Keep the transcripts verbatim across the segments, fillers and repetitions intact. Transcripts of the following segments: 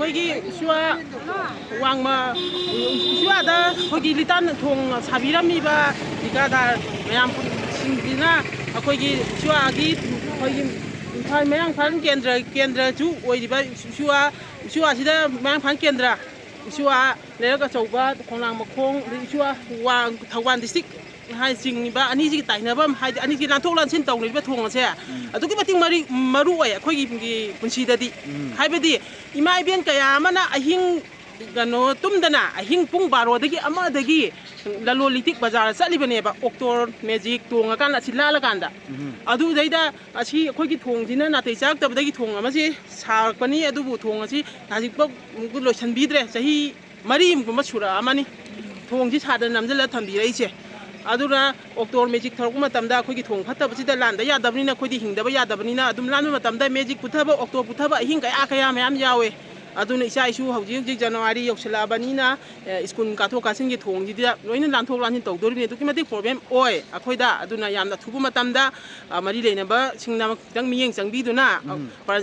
ꯑꯩꯈꯣꯏꯒꯤ ꯎꯆꯤꯋꯥ ꯋꯥꯡꯃ, ꯎꯆꯤꯋꯥꯗ ꯑꯩꯈꯣꯏꯒꯤ ꯂꯤꯇꯥꯟ ꯊꯣꯡ ꯁꯥꯕꯤꯔꯝꯃꯤꯕ ꯊꯤꯀꯥꯗꯥꯔ ꯃꯌꯥꯝꯁꯤꯡꯁꯤꯅ ꯑꯩꯈꯣꯏꯒꯤ ꯎꯆꯤꯋꯥꯒꯤ ꯑꯩꯈꯣꯏꯒꯤ ꯏꯝꯐꯥꯜ ꯃꯌꯥꯡ ꯏꯝꯐꯥꯜ ꯀꯦꯟꯗ꯭ꯔ, ꯀꯦꯟꯗ꯭ꯔꯁꯨ ꯑꯣꯏꯔꯤꯕ ꯎꯆꯤꯋꯥ, ꯎꯆꯤꯋꯥꯁꯤꯗ ꯃꯌꯥꯡ ꯏꯝꯐꯥꯜ ꯀꯦꯟꯗ꯭ꯔ, ꯎꯆꯤꯋꯥ ꯂꯩꯔꯛ ꯑꯆꯧꯕ, ꯈꯣꯡꯅꯥꯡ ꯃꯈꯣꯡ, ꯑꯗꯩ ꯎꯆꯤꯋꯥ ꯋꯥꯡ, ꯊꯧꯕꯥꯜ ꯗꯤꯁꯇ꯭ꯔꯤꯛ ꯍꯥꯏ ꯆꯤꯡꯉꯤꯕ ꯑꯅꯤꯁꯤꯒꯤ ꯇꯥꯏꯅꯐꯝ, ꯍꯥꯏꯗꯤ ꯑꯅꯤꯁꯤꯒꯤ ꯂꯥꯟꯊꯣꯛ ꯂꯥꯟꯁꯤꯟ ꯇꯧꯅꯔꯤꯕ ꯊꯣꯡ ꯑꯁꯦ ꯑꯗꯨꯛꯀꯤ ꯃꯇꯤꯛ ꯃꯔꯤ-, ꯃꯔꯨ ꯑꯣꯏ ꯑꯩꯈꯣꯏꯒꯤ ꯄꯨꯟꯁꯤꯗꯗꯤ꯫ ꯍꯥꯏꯕꯗꯤ ꯏꯃꯥ ꯏꯕꯦꯟ ꯀꯌꯥ ꯑꯃꯅ ꯑꯍꯤꯡ, ꯀꯩꯅꯣ, ꯇꯨꯝꯗꯅ ꯑꯍꯤꯡ ꯄꯨꯡ ꯕꯥꯔꯣꯗꯒꯤ ꯑꯃꯗꯒꯤ ꯂꯂꯣꯜ ꯏꯇꯤꯛ ꯕꯖꯥꯔ ꯆꯠꯂꯤꯕꯅꯦꯕ, ꯑꯣꯛꯇꯣ ꯃꯦꯖꯤꯛ ꯇꯣꯡꯉꯀꯥꯟꯗ ꯑꯁꯤ ꯂꯥꯜꯂꯀꯥꯟꯗ꯫ ꯑꯗꯨꯗꯩꯗ ꯑꯁꯤ ꯑꯩꯈꯣꯏꯒꯤ ꯊꯣꯡꯁꯤꯅ ꯅꯥꯇꯩ ꯆꯥꯔꯛꯇꯕꯗꯒꯤ ꯊꯣꯡ ꯑꯃꯁꯦ ꯁꯥꯔꯛꯄꯅꯤ꯫ ꯑꯗꯨꯕꯨ ꯊꯣꯡ ꯑꯁꯤ ꯍꯧꯖꯤꯛꯐꯥꯎ ꯂꯣꯏꯁꯤꯟꯕꯤꯗ꯭ꯔꯦ꯫ ꯆꯍꯤ ꯃꯔꯤꯒꯨꯝꯕ ꯁꯨꯔꯛꯑꯃꯅꯤ ꯊꯣꯡꯁꯤ ꯁꯥꯗꯅ ꯅꯝꯁꯤꯜꯂ ꯊꯝꯕꯤꯔꯛꯏꯁꯦ꯫ ꯑꯗꯨꯅ ꯑꯣꯛꯇꯣ ꯃꯦꯖꯤꯛ ꯊꯧꯔꯛꯄ ꯃꯇꯝꯗ ꯑꯩꯈꯣꯏꯒꯤ ꯊꯣꯡ ꯐꯠꯇꯕꯁꯤꯗ ꯂꯥꯟꯗ ꯌꯥꯗꯕꯅꯤꯅ, ꯑꯩꯈꯣꯏꯗꯤ ꯍꯤꯡꯗꯕ ꯌꯥꯗꯕꯅꯤꯅ, ꯑꯗꯨꯝ ꯂꯥꯟꯕ ꯃꯇꯝꯗ ꯃꯦꯖꯤꯛ ꯄꯨꯊꯕ, ꯑꯣꯛꯇꯣ ꯄꯨꯊꯕ ꯑꯍꯤꯡ ꯀꯌꯥ ꯀꯌꯥ ꯃꯌꯥꯝ ꯌꯥꯎꯋꯦ꯫ ꯑꯗꯨꯅ ꯏꯆꯥ ꯏꯁꯨ ꯍꯧꯖꯤꯛ ꯍꯧꯖꯤꯛ ꯖꯅꯋꯥꯔꯤ ꯌꯧꯁꯤꯜꯂꯛꯑꯕꯅꯤꯅ, ꯑꯦ, ꯁ꯭ꯀꯨꯜ ꯀꯥꯊꯣꯛ ꯀꯥꯁꯤꯟꯒꯤ ꯊꯣꯡꯁꯤꯗ ꯂꯣꯏꯅ ꯂꯥꯟꯊꯣꯛ ꯂꯥꯟꯁꯤꯟ ꯇꯧꯗꯣꯔꯤꯕꯅꯤ꯫ ꯑꯗꯨꯛꯀꯤ ꯃꯇꯤꯛ ꯄ꯭ꯔꯣꯕ꯭ꯂꯦꯝ ꯑꯣꯏ ꯑꯩꯈꯣꯏꯗ꯫ ꯑꯗꯨꯅ ꯌꯥꯝꯅ ꯑꯊꯨꯕ ꯃꯇꯝꯗ, ꯑ, ꯃꯔꯤ ꯂꯩꯅꯕꯁꯤꯡꯅ ꯈꯤꯇꯪ ꯃꯤꯠꯌꯦꯡ ꯆꯪꯕꯤꯗꯨꯅ, ꯎꯝ꯫ ꯄ꯭ꯔ-,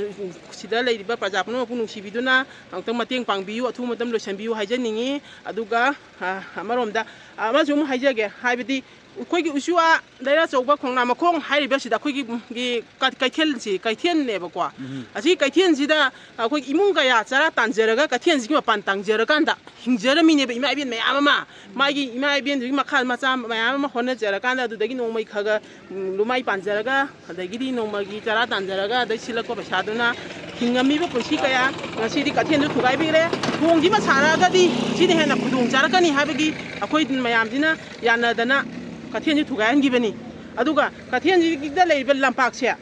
ꯁꯤꯗ ꯂꯩꯔꯤꯕ ꯄ꯭ꯔꯖꯥ ꯄꯨꯝꯅꯃꯛꯄꯨ ꯅꯨꯡꯁꯤꯕꯤꯗꯨꯅ ꯑꯃꯨꯛꯇꯪ ꯃꯇꯦꯡ ꯄꯥꯡꯕꯤꯌꯨ, ꯑꯊꯨꯕ ꯃꯇꯝ ꯂꯣꯏꯁꯤꯟꯕꯤꯌꯨ ꯍꯥꯏꯖꯅꯤꯡꯉꯤ꯫ ꯑꯗꯨꯒ, ꯑ, ꯑꯃꯔꯣꯝꯗ ꯑꯃꯁꯨ ꯑꯃꯨꯛ ꯍꯥꯏꯖꯒꯦ, ꯍꯥꯏꯕꯗꯤ ꯑꯩꯈꯣꯏꯒꯤ ꯎꯆꯤꯋꯥ ꯂꯩꯔꯛ ꯑꯆꯧꯕ ꯈꯣꯡꯅꯥꯡ ꯃꯈꯣꯡ ꯍꯥꯏꯔꯤꯕꯁꯤꯗ ꯑꯩꯈꯣꯏꯒꯤ, ꯒꯤ ꯀ-, ꯀꯩꯊꯦꯜꯁꯤ, ꯀꯩꯊꯦꯜꯅꯦꯕꯀꯣ꯫ ꯎꯝ꯫ ꯑꯁꯤ ꯀꯩꯊꯦꯜꯁꯤꯗ ꯑꯩꯈꯣꯏ ꯏꯃꯨꯡ ꯀꯌꯥ ꯆꯔꯥ ꯇꯥꯟꯖꯔꯒ ꯀꯩꯊꯦꯜꯁꯤꯒꯤ ꯃꯄꯥꯟ ꯇꯥꯡꯖꯔꯀꯥꯟꯗ ꯍꯤꯡꯖꯔꯝꯃꯤꯅꯦꯕ ꯏꯃꯥ ꯏꯕꯦꯟ ꯃꯌꯥꯝ ꯑꯃ꯫ ꯃꯥꯒꯤ ꯏꯃꯥ ꯏꯕꯦꯟꯗꯨꯒꯤ ꯃꯈꯥ ꯃꯆꯥ ꯃꯌꯥꯝ ꯑꯃ ꯍꯣꯠꯅꯖꯔꯀꯥꯟꯗ ꯑꯗꯨꯗꯒꯤ ꯅꯣꯡꯃꯩ ꯈꯔ ꯈꯔ, ꯎꯝ, ꯂꯨꯃꯥꯏ ꯄꯥꯟꯖꯔꯒ, ꯑꯗꯒꯤꯗꯤ ꯅꯣꯡꯃꯒꯤ ꯆꯔꯥ ꯇꯥꯟꯖꯔꯒ, ꯑꯗꯩ ꯁꯤꯜꯂꯛꯄ ꯄꯩꯁꯥꯗꯨꯅ ꯍꯤꯡꯉꯝꯃꯤꯕ ꯄꯨꯟꯁꯤ ꯀꯌꯥ ꯉꯁꯤꯗꯤ ꯀꯩꯊꯦꯜꯗꯨ ꯊꯨꯒꯥꯏꯕꯤꯈ꯭ꯔꯦ꯫ ꯊꯣꯡꯁꯤꯃ ꯁꯥꯔꯛꯑꯒꯗꯤ ꯁꯤꯅ ꯍꯦꯟꯅ ꯈꯨꯗꯣꯡ ꯆꯥꯔꯛꯀꯅꯤ ꯍꯥꯏꯕꯒꯤ ꯑꯩꯈꯣꯏ ꯃꯌꯥꯝꯁꯤꯅ ꯌꯥꯅꯗꯅ ꯀꯩꯊꯦꯜꯁꯤ ꯊꯨꯒꯥꯏꯍꯟꯈꯤꯕꯅꯤ꯫ ꯑꯗꯨꯒ ꯀꯩꯊꯦꯜꯁꯤꯗ ꯂꯩꯔꯤꯕ ꯂꯝꯄꯥꯛꯁꯦ,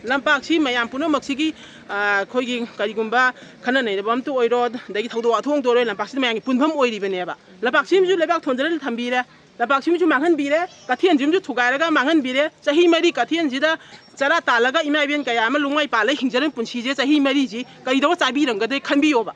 ꯂꯝꯄꯥꯛꯁꯤ ꯃꯌꯥꯝ ꯄꯨꯝꯅꯃꯛꯁꯤꯒꯤ, ꯑ, ꯑꯩꯈꯣꯏꯒꯤ ꯀꯔꯤꯒꯨꯝꯕ ꯈꯟꯅ ꯅꯩꯅꯕ ꯑꯝꯇ ꯑꯣꯏꯔꯣ, ꯑꯗꯒꯤ ꯊꯧꯗꯣꯛ ꯋꯥꯊꯣꯛ ꯑꯝꯇ ꯑꯣꯏꯔꯣ, ꯂꯝꯄꯥꯛꯁꯤꯗ ꯃꯌꯥꯝꯒꯤ ꯄꯨꯟꯐꯝ ꯑꯣꯏꯔꯤꯕꯅꯦꯕ꯫ ꯂꯝꯄꯥꯛꯁꯤꯃꯁꯨ ꯂꯩꯕꯥꯛ ꯊꯣꯟꯖꯤꯜꯂ ꯊꯝꯕꯤꯔꯦ, ꯂꯝꯄꯥꯛꯁꯤꯃꯁꯨ ꯃꯥꯡꯍꯟꯕꯤꯔꯦ, ꯀꯩꯊꯦꯜꯁꯤꯃꯁꯨ ꯊꯨꯒꯥꯏꯔꯒ ꯃꯥꯡꯍꯟꯕꯤꯔꯦ꯫ ꯆꯍꯤ ꯃꯔꯤ ꯀꯩꯊꯦꯜꯁꯤꯗ ꯆꯔꯥ ꯇꯥꯜꯂꯒ ꯏꯃꯥ ꯏꯕꯦꯟ ꯀꯌꯥ ꯑꯃ ꯂꯨꯃꯥꯏ ꯄꯥꯜꯂꯒ ꯍꯤꯡꯖꯔꯝꯃꯤ ꯄꯨꯟꯁꯤꯁꯦ ꯆꯍꯤ ꯃꯔꯤꯁꯤ ꯀꯔꯤꯗꯧꯔ ꯆꯥꯕꯤꯔꯝꯒꯗꯦ ꯈꯟꯕꯤꯌꯣꯕ꯫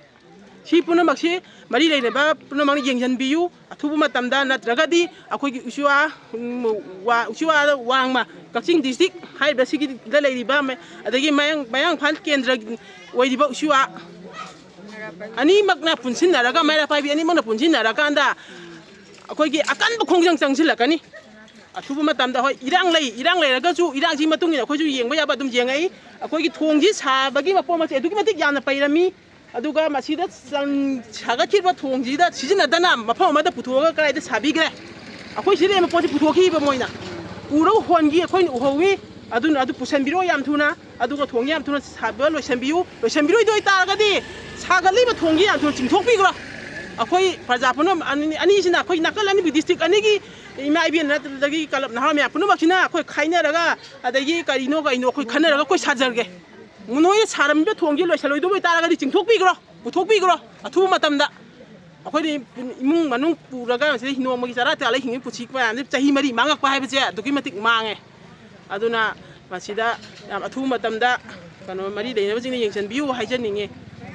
ꯁꯤ ꯄꯨꯝꯅꯃꯛꯁꯤ ꯃꯔꯤ ꯂꯩꯅꯕ ꯄꯨꯝꯅꯃꯛꯅ ꯌꯦꯡꯁꯤꯟꯕꯤꯌꯨ꯫ ꯑꯊꯨꯕ ꯃꯇꯝꯗ ꯅꯠꯇ꯭ꯔꯒꯗꯤ ꯑꯩꯈꯣꯏꯒꯤ ꯎꯆꯤꯋꯥ, ꯎꯝ, ꯋꯥ-, ꯎꯆꯤꯋꯥꯗ ꯋꯥꯡꯃ, ꯀꯛꯆꯤꯡ ꯗꯤꯁꯇ꯭ꯔꯤꯛ ꯍꯥꯏꯔꯤꯕꯁꯤꯒꯤꯗ ꯂꯩꯔꯤꯕ ꯃ-, ꯑꯗꯒꯤ ꯃꯌꯥꯡ, ꯃꯌꯥꯡ ꯏꯝꯐꯥꯜ ꯀꯦꯟꯗ꯭ꯔ ꯑꯣꯏꯔꯤꯕ ꯎꯆꯤꯋꯥ, ꯑꯅꯤꯃꯛꯅ ꯄꯨꯟꯁꯤꯟꯅꯔꯒ, ꯃꯩꯔꯥ ꯄꯥꯏꯕꯤ ꯑꯅꯤꯃꯛꯅ ꯄꯨꯟꯁꯤꯟꯅꯔꯀꯥꯟꯗ ꯑꯩꯈꯣꯏꯒꯤ ꯑꯀꯟꯕ ꯈꯣꯡꯖꯪ ꯆꯪꯁꯤꯜꯂꯛꯀꯅꯤ꯫ ꯑꯊꯨꯕ ꯃꯇꯝꯗ, ꯍꯣꯏ, ꯏꯔꯥꯡ ꯂꯩ, ꯏꯔꯥꯡ ꯂꯩꯔꯒꯁꯨ ꯏꯔꯥꯡꯁꯤꯒꯤ ꯃꯇꯨꯡ ꯏꯟꯅ ꯑꯩꯈꯣꯏꯁꯨ ꯌꯦꯡꯕ ꯌꯥꯕ ꯑꯗꯨꯝ ꯌꯦꯡꯉꯛꯏ꯫ ꯑꯩꯈꯣꯏꯒꯤ ꯊꯣꯡꯁꯤ ꯁꯥꯕꯒꯤ ꯃꯄꯣꯠ ꯃꯆꯩ ꯑꯗꯨꯛꯀꯤ ꯃꯇꯤꯛ ꯌꯥꯝꯅ ꯄꯩꯔꯝꯃꯤ꯫ ꯑꯗꯨꯒ ꯃꯁꯤꯗ ꯆꯪ-, ꯁꯥꯒꯠꯈꯤꯕ ꯊꯣꯡꯁꯤꯗ ꯁꯤꯖꯤꯟꯅꯗꯅ ꯃꯐꯝ ꯑꯃꯗ ꯄꯨꯊꯣꯛꯑꯒ ꯀꯗꯥꯏꯗ ꯁꯥꯕꯤꯈ꯭ꯔꯦ? ꯑꯩꯈꯣꯏ ꯁꯤꯗ ꯂꯩꯔꯝꯕ ꯄꯣꯠꯁꯤ ꯄꯨꯊꯣꯛꯈꯤꯕ ꯃꯣꯏꯅ꯫ ꯄꯨꯔꯒ ꯍꯣꯟꯈꯤ, ꯑꯩꯈꯣꯏꯅ ꯎꯍꯧꯋꯤ꯫ ꯑꯗꯨꯅ ꯑꯗꯨ ꯄꯨꯁꯟꯕꯤꯔꯣ ꯌꯥꯝ ꯊꯨꯅ, ꯑꯗꯨꯒ ꯊꯣꯡꯁꯤ ꯌꯥꯝ ꯊꯨꯅ ꯁꯥꯕ ꯂꯣꯏꯁꯟꯕꯤꯌꯨ꯫ ꯂꯣꯏꯁꯟꯕꯤꯔꯣꯏꯗꯣꯏ ꯇꯥꯔꯒꯗꯤ ꯁꯥꯒꯠꯂꯤꯕ ꯊꯣꯡꯁꯤ ꯌꯥꯝ ꯊꯨꯅ ꯆꯤꯡꯊꯣꯛꯄꯤꯈ꯭ꯔꯣ꯫ ꯑꯩꯈꯣꯏ ꯄ꯭ꯔꯖꯥ ꯄꯨꯝꯅꯃꯛ ꯑꯅꯤ-, ꯑꯅꯤꯁꯤꯅ, ꯑꯩꯈꯣꯏ ꯅꯥꯀꯜ ꯑꯅꯤꯒꯤ ꯗꯤꯁꯇ꯭ꯔꯤꯛ ꯑꯅꯤꯒꯤ ꯏꯃꯥ ꯏꯕꯦꯟ ꯅꯠꯇ꯭ꯔꯒ ꯀꯂꯕ ꯅꯍꯥ ꯃꯌꯥꯝ ꯄꯨꯝꯅꯃꯛꯁꯤꯅ ꯑꯩꯈꯣꯏ ꯈꯥꯏꯅꯔꯒ, ꯑꯗꯒꯤ ꯀꯔꯤꯅꯣ ꯀꯔꯤꯅꯣ ꯑꯩꯈꯣꯏ ꯈꯟꯅꯔꯒ ꯑꯩꯈꯣꯏ ꯁꯥꯖꯔꯒꯦ꯫ ꯅꯣꯏꯅ ꯁꯥꯔꯝꯃꯤꯕ ꯊꯣꯡꯁꯤ ꯂꯣꯏꯁꯜꯂꯣꯏꯗꯕ ꯑꯣꯏꯇꯥꯔꯒꯗꯤ ꯆꯤꯡꯊꯣꯛꯄꯤꯈ꯭ꯔꯣ, ꯄꯨꯊꯣꯛꯄꯤꯈ꯭ꯔꯣ ꯑꯊꯨꯕ ꯃꯇꯝꯗ꯫ ꯑꯩꯈꯣꯏꯗꯤ ꯏꯃꯨꯡ ꯃꯅꯨꯡ ꯄꯨꯔꯒ ꯃꯁꯤꯗ ꯅꯣꯡꯃꯒꯤ ꯆꯔꯥ ꯇꯥꯜꯂ ꯍꯤꯡꯉꯤ ꯄꯨꯟꯁꯤ ꯃꯌꯥꯝꯁꯤ ꯆꯍꯤ ꯃꯔꯤ ꯃꯥꯡꯉꯛꯄ ꯍꯥꯏꯕꯁꯦ ꯑꯗꯨꯛꯀꯤ ꯃꯇꯤꯛ ꯃꯥꯡꯉꯦ꯫ ꯑꯗꯨꯅ ꯃꯁꯤꯗ ꯌꯥꯝ ꯑꯊꯨꯕ ꯃꯇꯝꯗ ꯀꯩꯅꯣ ꯃꯔꯤ ꯂꯩꯅꯕꯁꯤꯡꯅ ꯌꯦꯡꯁꯤꯟꯕꯤꯌꯨ ꯍꯥꯏꯖꯅꯤꯡꯉꯤ꯫